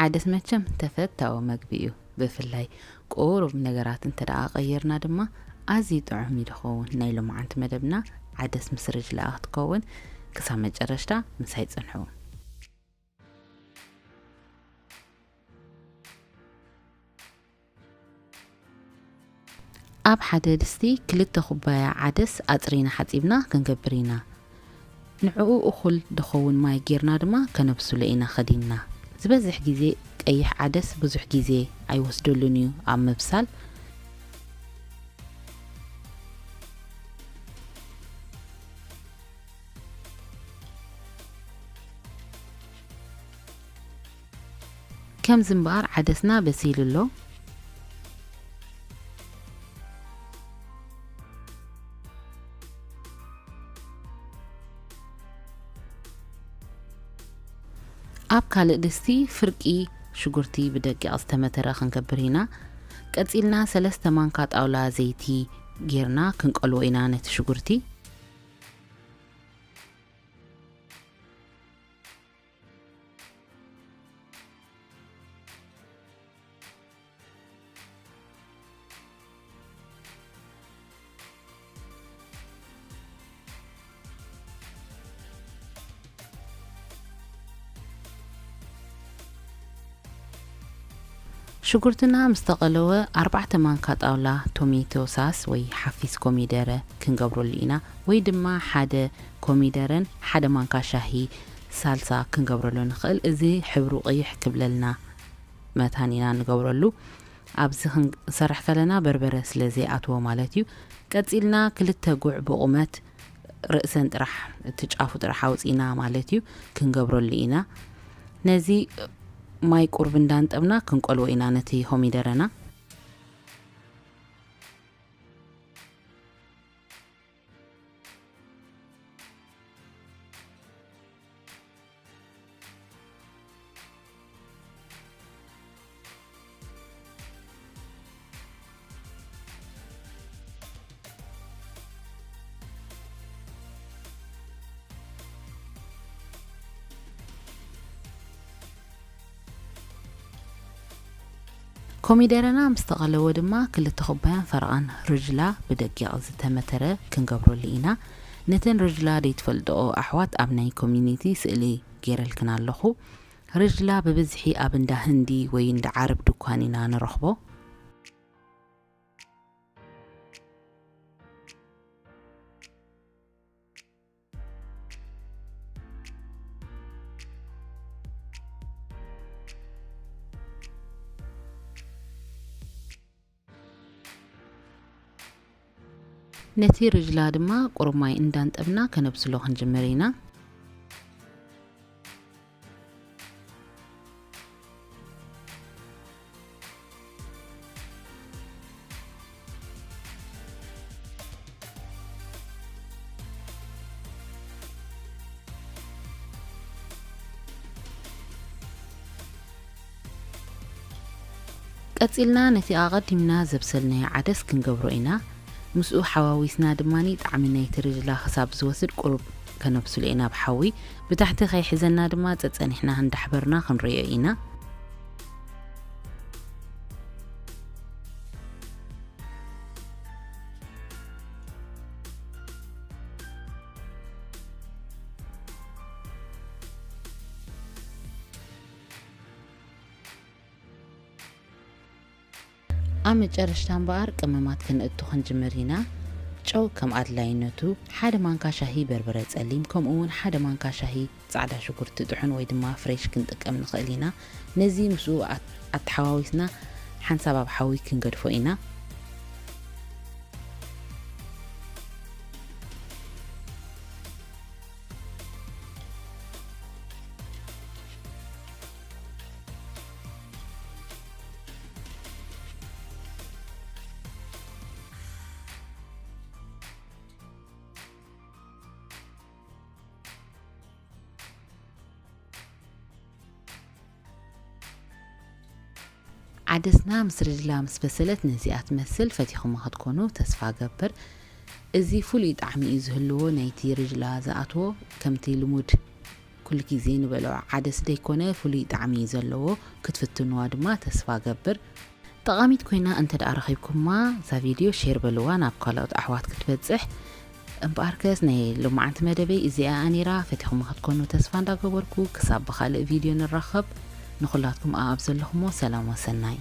ዓደስ መቸም ተፈታዊ መግቢ እዩ። ብፍላይ ቁሩብ ነገራት እንተ ደኣ ቀይርና ድማ ኣዝዩ ጥዑም እዩ ዝኸውን። ናይ ሎማዓንቲ መደብና ዓደስ ምስ ርጅላ ክትከውን። ክሳብ መጨረሽታ ምሳይ ጽንሑ። ኣብ ሓደ ድስቲ ክልተ ኩባያ ዓደስ ኣጽሪና ሓጺብና ክንገብር ኢና። ንዕኡ እኹል ድኸውን ማይ ጌርና ድማ ከነብስሎ ኢና ከዲንና። ዝበዝሕ ግዜ ቀይሕ ዓደስ ብዙሕ ግዜ ኣይወስደሉን እዩ ኣብ ምብሳል። ከምዚ እምበኣር ዓደስና በሲሉ ኣሎ። ኣብ ካልእ ድስቲ ፍርቂ ሽጉርቲ ብደቂቕ ዝተመተረ ክንገብር ኢና። ቀጺልና ሰለስተ ማንካ ጣውላ ዘይቲ ጌርና ክንቀልዎ ኢና ነቲ ሽጉርቲ። ሽጉርትና ምስ ተቐለወ፣ ኣርባዕተ ማንካ ጣውላ ቶሜቶ ሳስ ወይ ሓፊስ ኮሚደረ ክንገብረሉ ኢና፣ ወይ ድማ ሓደ ኮሚደረን ሓደ ማንካ ሻሂ ሳልሳ ክንገብረሉ ንኽእል። እዚ ሕብሩ ቅይሕ ክብለልና መታን ኢና ንገብረሉ። ኣብዚ ክንሰርሕ ከለና በርበረ ስለ ዘይኣትዎ ማለት እዩ። ቀጺልና ክልተ ጉዕ ብቑመት ርእሰን ጥራሕ፣ እቲ ጫፉ ጥራሕ ኣውጺና ማለት እዩ፣ ክንገብረሉ ኢና። ነዚ ማይ ቁርብ እንዳንጠብና ክንቆልዎ ኢና ነቲ ኮሚደረና። ኮሚደረና ምስ ተቐለወ ድማ ክልተ ኩባያን ፈረቓን ርጅላ ብደቂቕ ዝተመተረ ክንገብረሉ ኢና። ነተን ርጅላ ዘይትፈልጥኦ ኣሕዋት ኣብ ናይ ኮሚኒቲ ስእሊ ገይረልክን ኣለኹ። ርጅላ ብብዝሒ ኣብ እንዳ ህንዲ ወይ እንዳ ዓረብ ድኳን ኢና ንረኽቦ። ነቲ ርጅላ ድማ ቁሩብ ማይ እንዳንጠብና ከነብስሎ ክንጅምር ኢና። ቀጺልና ነቲ ኣቐዲምና ዘብሰልናዮ ዓደስ ክንገብሮ ኢና። ምስኡ ሓዋዊስና ድማ ጣዕሚ ናይቲ ርጅላ ክሳብ ዝወስድ ቁሩብ ከነብስሎ ኢና ብሓዊ። ብታሕቲ ከይሕዘና ድማ ጸጸኒሕና እንዳሕበርና ክንርእዮ ኢና። ኣብ መጨረሽታ እምበኣር ቀመማት ከነእቱ ክንጅምር ኢና። ጨው ከም ኣድላይነቱ፣ ሓደ ማንካ ሻሂ በርበረ ጸሊም፣ ከምኡ እውን ሓደ ማንካ ሻሂ ጻዕዳ ሽጉርቲ ጥሑን ወይ ድማ ፍሬሽ ክንጥቀም ንኽእል ኢና። ነዚ ምስኡ ኣት-፣ ኣተሓዋዊስና ሓንሳብ ኣብ ሓዊ ክንገድፎ ኢና። ዓደስና ምስ ርጅላ ምስ በሰለት ነዚኣ ትመስል። ፈቲኹማ ክትኮኑ ተስፋ ገብር። እዚ ፍሉይ ጣዕሚ እዩ ዝህልዎ፣ ናይቲ ርጅላ ዝኣትዎ። ከምቲ ልሙድ ኩሉ ግዜ ንበልዖ ዓደስ ደይኮነ ፍሉይ ጣዕሚ እዩ ዘለዎ። ክትፍትንዋ ድማ ተስፋ ገብር። ጠቓሚት ኮይና እንተ ደኣ ረኺብኩማ፣ እዛ ቪድዮ ሼር በልዋ ናብ ካልኦት ኣሕዋት ክትበጽሕ። እምበኣርከስ ናይ ሎማዓንቲ መደበይ እዚኣ ነይራ። ፈቲኹማ ክትኮኑ ተስፋ እንዳገበርኩ፣ ክሳብ ብኻልእ ቪድዮ ንራኸብ፣ ንኹላትኩም ኣኣብ ዘለኹሞ ሰላም ወሰናይ።